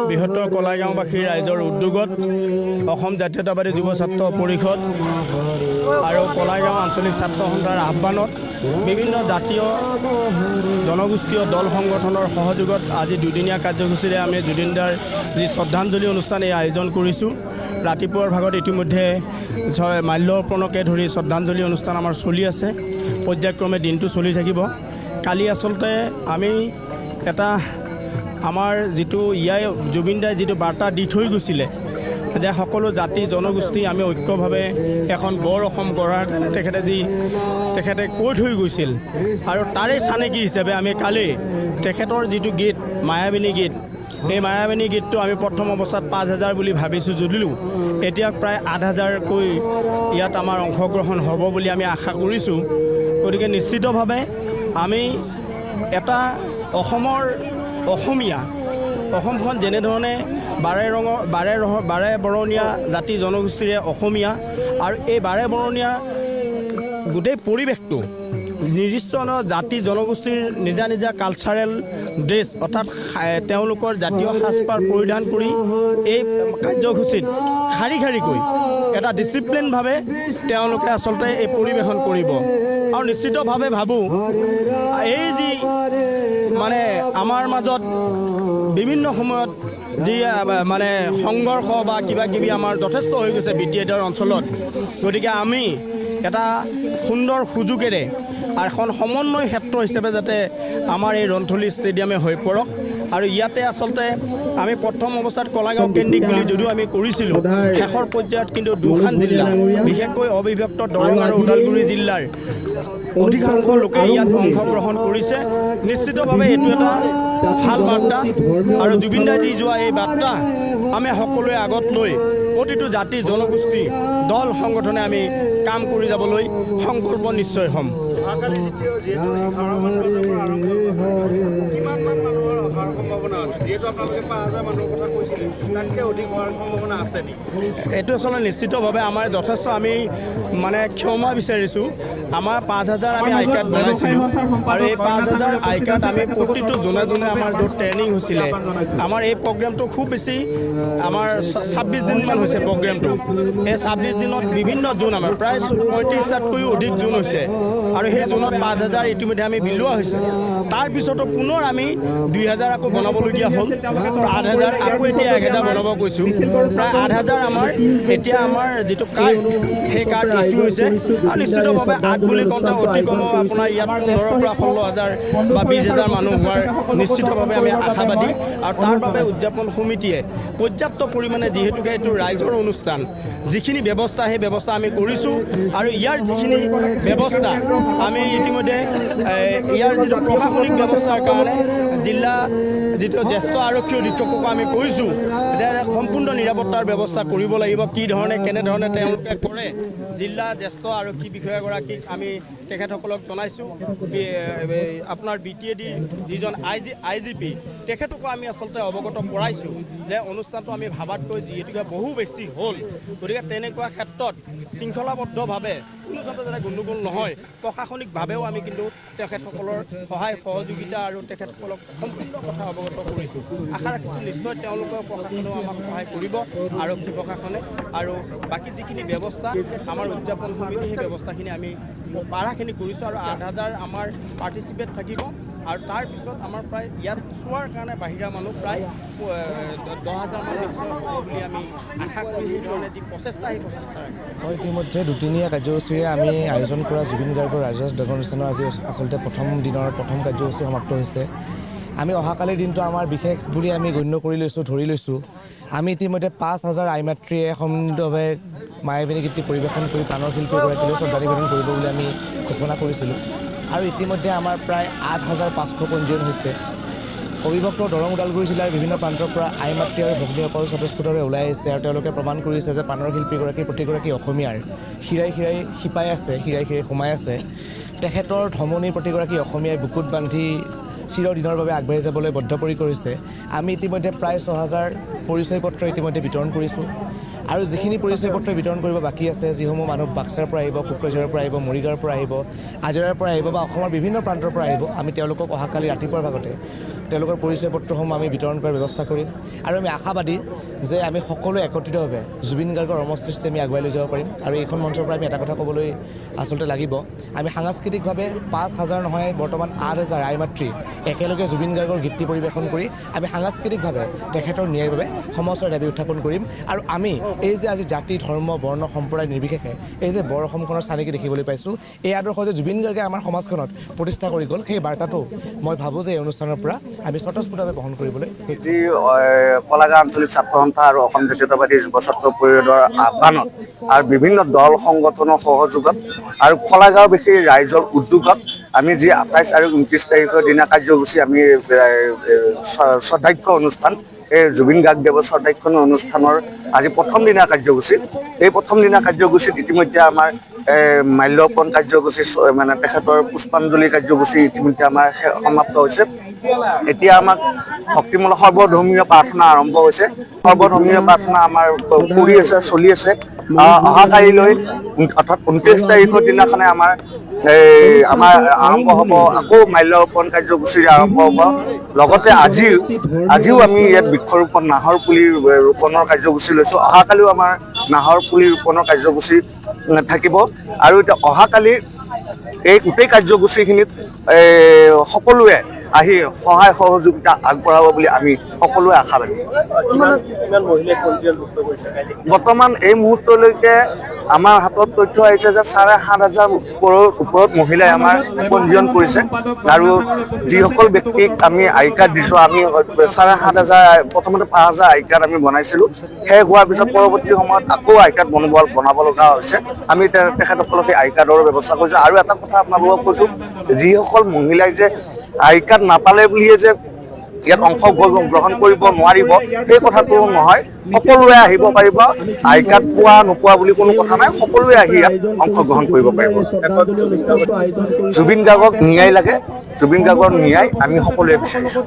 বৃহত্তৰ কলাইগাঁওবাসীৰ ৰাইজৰ উদ্যোগত অসম জাতীয়তাবাদী যুৱ ছাত্ৰ পৰিষদ আৰু কলাইগাঁও আঞ্চলিক ছাত্ৰ সন্থাৰ আহ্বানত বিভিন্ন জাতীয় জনগোষ্ঠীয় দল সংগঠনৰ সহযোগত আজি দুদিনীয়া কাৰ্যসূচীৰে আমি জুবিনদাৰ যি শ্ৰদ্ধাঞ্জলি অনুষ্ঠান এই আয়োজন কৰিছোঁ। ৰাতিপুৱাৰ ভাগত ইতিমধ্যে মাল্য অৰ্পণকে ধৰি শ্ৰদ্ধাঞ্জলি অনুষ্ঠান আমাৰ চলি আছে, পৰ্যায়ক্ৰমে দিনটো চলি থাকিব। কালি আচলতে আমি এটা আমাৰ যিটো ইয়াই জুবিনদাই যিটো বাৰ্তা দি থৈ গৈছিলে যে সকলো জাতি জনগোষ্ঠী আমি ঐক্যভাৱে এখন বৰ অসম গঢ়াৰ কাৰণে তেখেতে কৈ থৈ গৈছিল আৰু তাৰে চানেকি হিচাপে আমি কালি তেখেতৰ যিটো গীত মায়াবিনী গীত, এই মায়াবিনী গীতটো আমি প্ৰথম অৱস্থাত 5000 বুলি ভাবিছোঁ যদিও এতিয়া প্ৰায় 8000কৈ ইয়াত আমাৰ অংশগ্ৰহণ হ'ব বুলি আমি আশা কৰিছোঁ। গতিকে নিশ্চিতভাৱে আমি এটা অসমৰ অসমীয়া অসমখন যেনেধৰণে বাৰে ৰঙৰ বাৰে বৰণীয়া জাতি জনগোষ্ঠীৰে অসমীয়া আৰু এই বাৰে বৰণীয়া গোটেই পৰিৱেশটো নিৰ্দিষ্ট জাতি জনগোষ্ঠীৰ নিজা নিজা কালচাৰেল ড্ৰেছ অৰ্থাৎ তেওঁলোকৰ জাতীয় সাজপাৰ পৰিধান কৰি এই কাৰ্যসূচীত শাৰী শাৰীকৈ এটা ডিচিপ্লিনভাৱে তেওঁলোকে আচলতে এই পৰিৱেশন কৰিব। আৰু নিশ্চিতভাৱে ভাবোঁ এই যি মানে আমাৰ মাজত বিভিন্ন সময়ত যি মানে সংঘৰ্ষ বা কিবা কিবি আমাৰ যথেষ্ট হৈ গৈছে বি টি এডৰ অঞ্চলত, গতিকে আমি এটা সুন্দৰ সুযোগেৰে আৰু এখন সমন্বয় ক্ষেত্ৰ হিচাপে যাতে আমাৰ এই ৰণথলী ষ্টেডিয়ামে হৈ পৰক। আৰু ইয়াতে আচলতে আমি প্ৰথম অৱস্থাত কলাগাঁও কেন্দ্ৰিক বুলি যদিও আমি কৰিছিলোঁ, শেষৰ পৰ্যায়ত কিন্তু দুখন জিলা বিশেষকৈ অবিভক্ত দৰং আৰু ওদালগুৰি জিলাৰ অধিকাংশ লোকে ইয়াত অংশগ্ৰহণ কৰিছে। নিশ্চিতভাৱে এইটো এটা ভাল বাৰ্তা আৰু জুবিন দাই দি যোৱা এই বাৰ্তা আমি সকলোৱে আগত লৈ প্ৰতিটো জাতি জনগোষ্ঠী দল সংগঠনে আমি কাম কৰি যাবলৈ সংকল্প নিশ্চয় হ'ম। এইটো আচলতে নিশ্চিতভাৱে আমাৰ যথেষ্ট আমি মানে ক্ষমা বিচাৰিছোঁ। আমাৰ 5000 আমি আই কাৰ্ড বনাইছিলোঁ আৰু এই 5000 আই কাৰ্ড আমি প্ৰতিটো জোনে জোনে আমাৰ য'ত ট্ৰেইনিং হৈছিলে, আমাৰ এই প্ৰগ্ৰেমটো খুব বেছি আমাৰ 26 দিনমান হৈছে প্ৰগ্ৰেমটো। এই 26 দিনত বিভিন্ন জোন আমাৰ প্ৰায় 35টাতকৈও অধিক জোন হৈছে আৰু সেই জোনত 5000 ইতিমধ্যে আমি বিলোৱা হৈছে। তাৰপিছতো পুনৰ আমি 2000 আকৌ বনাবলগীয়া হ'ল, 8000 আকৌ এতিয়া 1000 বনাব কৈছোঁ। প্ৰায় 8000 আমাৰ এতিয়া আমাৰ যিটো কাৰ্ড সেই কাৰ্ড ইছ্যু হৈছে আৰু নিশ্চিতভাৱে 8 বুলি কওঁতে অতি কমেও আপোনাৰ ইয়াত 15ৰ পৰা 16,000 বা 20,000 মানুহ হোৱাৰ নিশ্চিতভাৱে আমি আশাবাদী। আৰু তাৰ বাবে উদযাপন সমিতিয়ে পৰ্যাপ্ত পৰিমাণে যিহেতুকে এইটো ৰাইজৰ অনুষ্ঠান, যিখিনি ব্যৱস্থা সেই ব্যৱস্থা আমি কৰিছোঁ আৰু ইয়াৰ যিখিনি ব্যৱস্থা আমি ইতিমধ্যে ইয়াৰ যিটো প্ৰশাসনিক ব্যৱস্থাৰ কাৰণে জিলা যিটো জ্যেষ্ঠ আৰক্ষী অধীক্ষককো আমি কৈছোঁ যে সম্পূৰ্ণ নিৰাপত্তাৰ ব্যৱস্থা কৰিব লাগিব, কি ধৰণে কেনেধৰণে তেওঁলোকে কৰে। জিলা জ্যেষ্ঠ আৰক্ষী বিষয়াগৰাকীক আমি তেখেতসকলক জনাইছোঁ। আপোনাৰ বি টি এ ডিৰ যিজন I G P তেখেতকো আমি আচলতে অৱগত কৰাইছোঁ যে অনুষ্ঠানটো আমি ভাবাতকৈ যিহেতুকে বহু বেছি হ'ল, গতিকে তেনেকুৱা ক্ষেত্ৰত শৃংখলাবদ্ধভাৱে কোনো ধৰণৰ যাতে গণ্ডগোল নহয় প্ৰশাসনিকভাৱেও আমি কিন্তু তেখেতসকলৰ সহায় সহযোগিতা আৰু তেখেতসকলক সম্পূৰ্ণ কথা অৱগত কৰিছোঁ। আশা ৰাখিছোঁ নিশ্চয় তেওঁলোকৰ প্ৰশাসনেও আমাক সহায় কৰিব, আৰক্ষী প্ৰশাসনে, আৰু বাকী যিখিনি ব্যৱস্থা আমাৰ উদযাপন সমিতি সেই ব্যৱস্থাখিনি আমি পাৰাখিনি কৰিছোঁ আৰু 8000 আমাৰ পাৰ্টিচিপেট থাকিব আৰু তাৰপিছত আমাৰ প্ৰায় ইয়াত চোৱাৰ কাৰণে বাহিৰা মানুহ প্ৰায় 10,000 মান নিশ্চয় হ'ব বুলি আমি আশা কৰি সেইধৰণে যি প্ৰচেষ্টা সেই প্ৰচেষ্টা ৰাখিছোঁ। ইতিমধ্যে দুদিনীয়া কাৰ্যসূচীৰে আমি আয়োজন কৰা জুবিন গাৰ্গৰ ৰাজহুৱা শ্ৰদ্ধাঞ্জলি অনুষ্ঠানৰ আজি আচলতে প্ৰথম দিনৰ প্ৰথম কাৰ্যসূচী সমাপ্ত হৈছে। আমি অহাকালিৰ দিনটো আমাৰ বিশেষ বুলি আমি গণ্য কৰি লৈছোঁ, ধৰি লৈছোঁ। আমি ইতিমধ্যে 5000 আই মাতৃয়ে সমন্বিতভাৱে মায়াবিনী গীতটি পৰিৱেশন কৰি প্ৰাণৰ শিল্পীগৰাকীলৈ শ্ৰদ্ধা নিবেদন কৰিব বুলি আমি ঘোষণা কৰিছিলোঁ আৰু ইতিমধ্যে আমাৰ প্ৰায় 8500 পঞ্জীয়ন হৈছে। অবিভক্ত দৰং ওদালগুৰি জিলাৰ বিভিন্ন প্ৰান্তৰ পৰা আই মাতৃ আৰু ভগ্নীসকল স্বতঃস্ফূৰ্তভাৱে ওলাই আহিছে আৰু তেওঁলোকে প্ৰমাণ কৰিছে যে প্ৰাণৰ শিল্পীগৰাকী প্ৰতিগৰাকী অসমীয়াৰ শিৰাই শিৰাই শিপাই আছে, শিৰাই শিৰাই সোমাই আছে। তেখেতৰ ধমনী প্ৰতিগৰাকী অসমীয়াই বুকুত বান্ধি চিৰদিনৰ বাবে আগবাঢ়ি যাবলৈ বদ্ধপৰিকৰ হৈছে। আমি ইতিমধ্যে প্ৰায় 6000 পৰিচয় পত্ৰ ইতিমধ্যে বিতৰণ কৰিছোঁ আৰু যিখিনি পৰিচয় পত্ৰ বিতৰণ কৰিব বাকী আছে, যিসমূহ মানুহ বাক্সাৰ পৰা আহিব, কোকৰাঝাৰৰ পৰা আহিব, মৰিগাঁৱৰ পৰা আহিব, আজৰাৰ পৰা আহিব বা অসমৰ বিভিন্ন প্ৰান্তৰ পৰা আহিব, আমি তেওঁলোকক অহাকালি ৰাতিপুৱাৰ ভাগতে তেওঁলোকৰ পৰিচয় পত্ৰসমূহ আমি বিতৰণ কৰাৰ ব্যৱস্থা কৰিম। আৰু আমি আশাবাদী যে আমি সকলোৱে একত্ৰিতভাৱে জুবিন গাৰ্গৰ অমৰ সৃষ্টি আমি আগুৱাই লৈ যাব পাৰিম। আৰু এইখন মঞ্চৰ পৰা আমি এটা কথা ক'বলৈ আচলতে লাগিব, আমি সাংস্কৃতিকভাৱে 5000 নহয় বৰ্তমান 8000 আই মাতৃ একেলগে জুবিন গাৰ্গৰ গীতটি পৰিৱেশন কৰি আমি সাংস্কৃতিকভাৱে তেখেতৰ ন্যায়ৰ বাবে সমাজৰ দাবী উত্থাপন কৰিম। আৰু আমি এই যে আজি জাতি ধৰ্ম বৰ্ণ সম্প্ৰদায় নিৰ্বিশেষে এই যে বৰ অসমখনৰ চানেকি দেখিবলৈ পাইছোঁ, এই আদৰ্শ যে জুবিন গাৰ্গে আমাৰ সমাজখনত প্ৰতিষ্ঠা কৰি গ'ল, সেই বাৰ্তাটো মই ভাবোঁ যে এই অনুষ্ঠানৰ পৰা আমি স্বতঃস্ফূৰ্তভাৱে বহন কৰিবলৈ। যি কলাগাঁও আঞ্চলিক ছাত্ৰ সন্থা আৰু অসম জাতীয়তাবাদী যুৱ ছাত্ৰ পৰিষদৰ আহ্বানত আৰু বিভিন্ন দল সংগঠনৰ সহযোগত আৰু কলাগাঁওবাসী ৰাইজৰ উদ্যোগত আমি যি 28 আৰু 29 তাৰিখৰ দিনা কাৰ্যসূচী আমি শ্ৰদ্ধাক্ষ অনুষ্ঠান, এই জুবিন গাৰ্গ দেৱৰ শ্ৰদ্ধাক্ষ অনুষ্ঠানৰ আজি প্ৰথম দিনা কাৰ্যসূচী। এই প্ৰথম দিনা কাৰ্যসূচীত ইতিমধ্যে আমাৰ মাল্যৰ্পণ কাৰ্যসূচী, মানে তেখেতৰ পুষ্পাঞ্জলি কাৰ্যসূচী ইতিমধ্যে আমাৰ সমাপ্ত হৈছে। এতিয়া আমাক ভক্তিমূলক সৰ্বধৰ্মীয় প্ৰাৰ্থনা আৰম্ভ হৈছে। সৰ্বধৰ্মীয় প্ৰাৰ্থনা আমাৰ কৰি আছে, চলি আছে। অহাকালিলৈ অৰ্থাৎ 29 তাৰিখৰ দিনাখনে আমাৰ আমাৰ আৰম্ভ হ'ব আকৌ মাল্যৰ্পণ কাৰ্যসূচীৰে আৰম্ভ হ'ব। লগতে আজিও আমি ইয়াত বৃক্ষৰোপণ, নাহৰ পুলি ৰোপণৰ কাৰ্যসূচী লৈছোঁ। অহাকালিও আমাৰ নাহৰ পুলি ৰোপণৰ কাৰ্যসূচী থাকিব। আৰু এতিয়া অহাকালি এই গোটেই কাৰ্যসূচীখিনিত সকলোৱে আহি সহায় সহযোগিতা আগবঢ়াব বুলি আমি সকলোৱে আশাবাদী। বৰ্তমান এই মুহূৰ্তলৈকে আমাৰ হাতত তথ্য আহিছে যে 7500 ওপৰত মহিলাই আমাৰ পঞ্জীয়ন কৰিছে। আৰু যিসকল ব্যক্তিক আমি আই কাৰ্ড দিছোঁ, আমি 7500, প্ৰথমতে 5000 আই কাৰ্ড আমি বনাইছিলোঁ। শেষ হোৱাৰ পিছত পৰৱৰ্তী সময়ত আকৌ আই কাৰ্ড বনাব লগা হৈছে। আমি তেখেতসকলক সেই আই কাৰ্ডৰ ব্যৱস্থা কৰিছোঁ। আৰু এটা কথা আপোনালোকক কৈছোঁ, যিসকল মহিলাই যে আই কাৰ্ড নাপালে বুলিয়ে যে ইয়াত অংশগ্ৰহণ কৰিব নোৱাৰিব সেই কথাটো নহয়, সকলোৱে আহিব পাৰিব। আই কাৰ্ড পোৱা নোপোৱা বুলি কোনো কথা নাই, সকলোৱে আহি ইয়াত অংশগ্ৰহণ কৰিব পাৰিব। জুবিন গাৰ্গক ন্যায় লাগে, জুবিন গাৰ্গৰ ন্যায় আমি সকলোৱে বিচাৰিছোঁ।